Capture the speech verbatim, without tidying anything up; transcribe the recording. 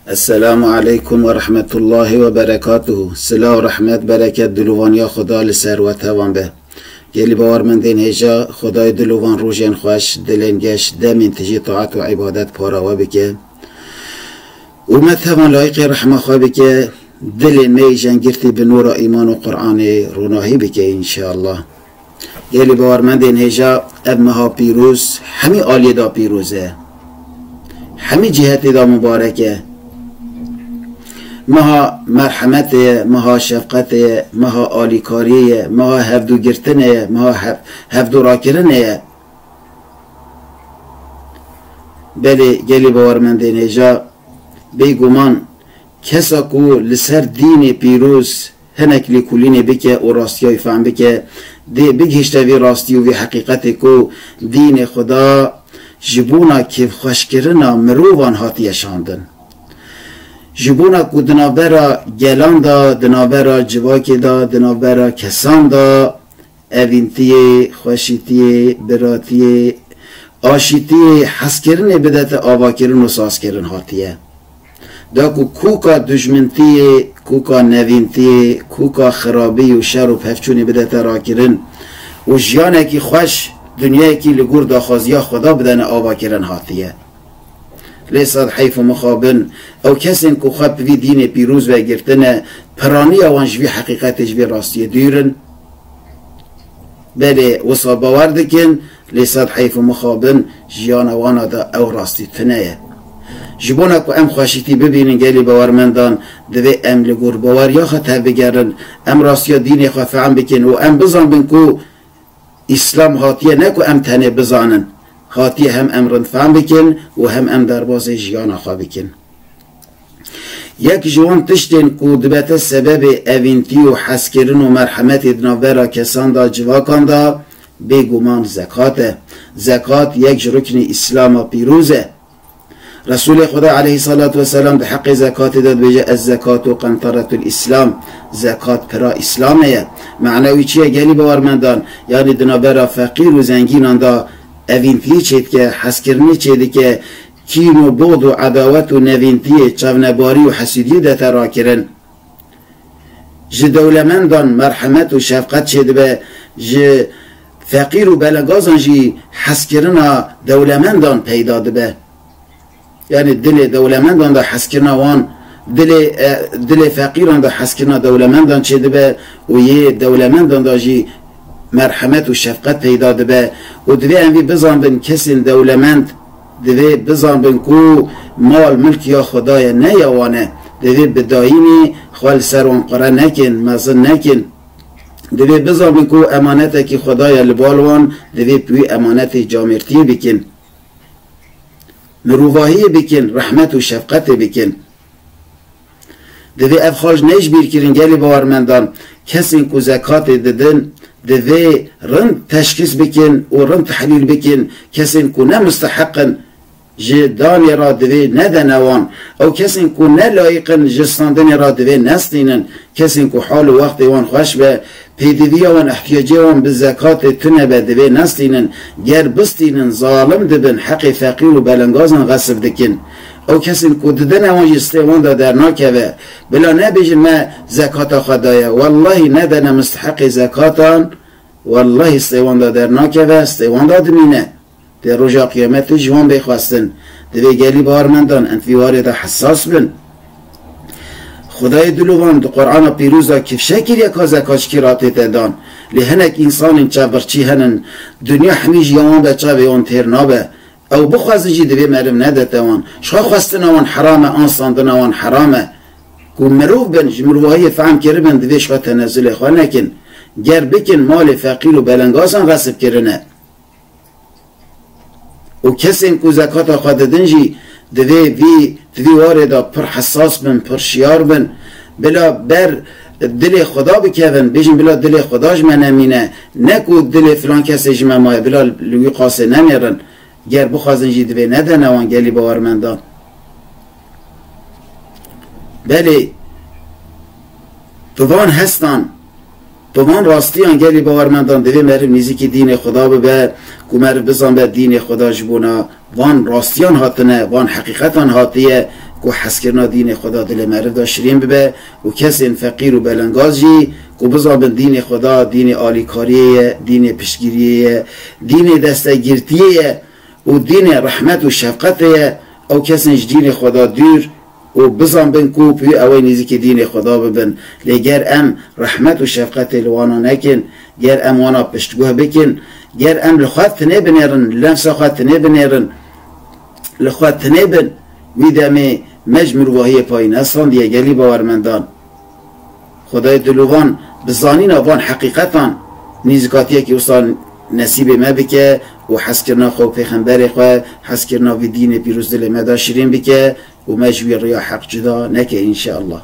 Esselamu aleykum ve rahmetullahi ve berekatuhu. Silav, rehmet, bereket, dilovaniya Xuda li ser we tevan be. Gelî bawermendên hêja, Xwedayê dilovan rojên xweş, dilên geş, demên tijî taat û îbadet para we bike. Û me tevan layiqê rehma xwe bike, dilên me yê jengirtî bi nûra îman û Qur'anê ronahî bike înşallah. Gelî bawermendên hêja, ev meha pîroz hemî aliyê de pîroz e. Hemî cihetê de mubarek e. Meha merhemetê ye, meha şefqetê ye, meha alîkariyê ye, meha hevdûgirtinê ye, meha hev-, hevdûrakirinê ye. Belê gelî bawermendên hêja, bêguman kesa ku li ser dînê pîroz hinek lêkolînê bike û rastiya wî fehm bike, dê bigihîşte vî rastî û vî heqîqetê ku dînê Xuda ji bona kêfxweşkirina mirovan hatiye şandin. Ji bona ku di navbera gelan de, di navbera civakê de, di navbera kesan de evîntiyê, xweşîtiyê, biratiyê, aşîtiyê, hezkirinê bidete avakirin û sazkirin hatiye. Da ku kûka dijmintiyê, kûka nevîntiyê, kûka xirabî û şer û pevçûnê bidete rakirin û jiyanekî xweş, dinyayekî li gor daxwaziya Xweda bidene avakirin hatiye. Lê sed heyf û mixabin, ew kesên ku xwe bi vî dînê pîroz ve girtine, piraniya wan ji vî heqîqetê, ji vî rastiyê dûr in. Belê, wisa bawer dikin, lê sed heyf û mixabin, jiyana wana de ew rastî tune ye. Ji bona ku em xweşîtî bibînin gelî bawermendan, divê em li gor baweriya xwe tevbigerin, em rastiya dînê xwe fehm bikin û em bizanbin ku Îslam hatiye ne ku em tenê bizanin, hatiye hem em rind fehm bikin û hem em derbasê jiyana xwe bikin. Yek ji wan tiştên ku dibete sebebê evîntî û hezkirin û merhemetê di navbera kesan de, civakan de, bêguman zekat e. Zekat yek ji ruknê Îslama pîroz e. Resûlê Xweda aleyhissalatu vesselam di heqê zekatê de dibêje, "Ez zekatu qenteretul Îslam." Zekat pira Îslamê ye. Mena wî çi ye gelî bawermendan? Yanî di navbera feqîr û zengînan de evîntiyê çêdike, hezkirinê çêdike, kîn û bûxd û edawet û nevîntiyê, çavnebarî û hesûdiyê dete rakirin. Ji dewlemendan merhemet û şefqet çêdibe, ji feqîr û belengazan jî hezkirina dewlemendan peyda dibe. Yanî dilê dewlemendan de hezkirina wan, dilê, e, dilê feqîran de hezkirina dewlemendan çêdibe û yê dewlemendan de jî merhemet û şefqet peyda dibe û divê em vî bizanbin, kesên dewlemend divê bizanbin ku mal milk ya Xweda ye, ne ya wan e. Divê bi dayînî xwe li ser wan qure nekin, mezin nekin. Divê bizanbin ku emanetekî Xweda ye li bal wan, divê bi wî emanetê camêrtiyê bikin. Mirovahiyê bikin, rehmet û şefqetê bikin. Divê ev xal ne ji bîr kirin gelî bawermendan, kesên ku zekatê didin, divê rind teşxîs bikin û rind tehlîl bikin, kesên ku ne musteheq in ji danê re divê nedene wan. Ew kesên ku ne layiq in ji standinê re divê nestînin, kesên ku hal û wextê wan xweş be, pêdiviya wan, ihtiyacê wan bi zekatê tune be, divê nestînin. Ger bistînin, zalim dibin, heqê feqîr û belengazan xesib dikin. Ew kesên ku didine wan jî stê wan de dernakeve. Bila nebêjin me zekata xwe daye. Wellahî nedene musteheqê zekatan, wellahî stê wan de dernakeve, stê wan de dimîne. Dê roja qiyametê ji wan bê xwestin. Divê gelî bawermendan em vî warê de hesas bin. Xwedayê dilovan di Qur'ana pîroz de kifşekî rêka zekat ji kî re tête dan. Lê hinek însanên çavbirçî henin, dinya hemî jiya wan be, çavê wan têr nabe. Ew bixwazin jî divê meriv nedete wan. Ji xwe xwestina wan heram e, an standina wan heram e. Ku mirov bin, ji mirovahiyê fehm kiribin, divê ji xwe tenezulê xwe nekin. Ger bikin, malê feqîr û belengazan xesib kirine. Û kesên ku zekata xwe didin jî divê vî, di vî warê de pir hesas bin, pir şiyar bin. Bila ber dilê Xweda bikevin, bêjin bila dilê Xweda ji me nemîne, ne ku dilê filan kesê ji me maye, bila li wî qasê nenêrin. Ger bixwazin jî divê nedene wan gelî bawermendan. Belê, bi van hestan, bi van rastiyan gelî bawermendan divê meriv nêzîkî dînê Xuda bibe, ku meriv bizanbe dînê Xuda ji bona van rastiyan hatine, van heqîqetan hatiye, ku hezkirina dînê Xweda dilê meriv de şirîn bibe û kesên feqîr û belengaz jî ku bizanbin dînê Xweda dînê alîkariyê ye, dînê piştgiriyê ye, dînê destegirtiyê ye û dînê rehmet û şefqetê ye, ew kesên ji dînê Xweda dûr û bizanbin ku pî ew ê nêzîkî dînê Xweda bibin. Lê ger em rehmet û şefqetê li wana nekin, ger em wana piştguh bikin, ger em li xwe tinê binêrin, li nefsa xwe tinê binêrin, li xwe tinê bin, wî demê me ji mirovahiyê payî nestandiye gelî bawermendan. Xwedayê dilovan bi zanîna van heqîqetan nîzikatiyekî wisa nesîbê me bike û hezkirina xwe û pêxemberê xwe, hezkirina vî dînê pîroz dilê me de şirîn bike û me ji wî riya heq cuda neke înşeallah.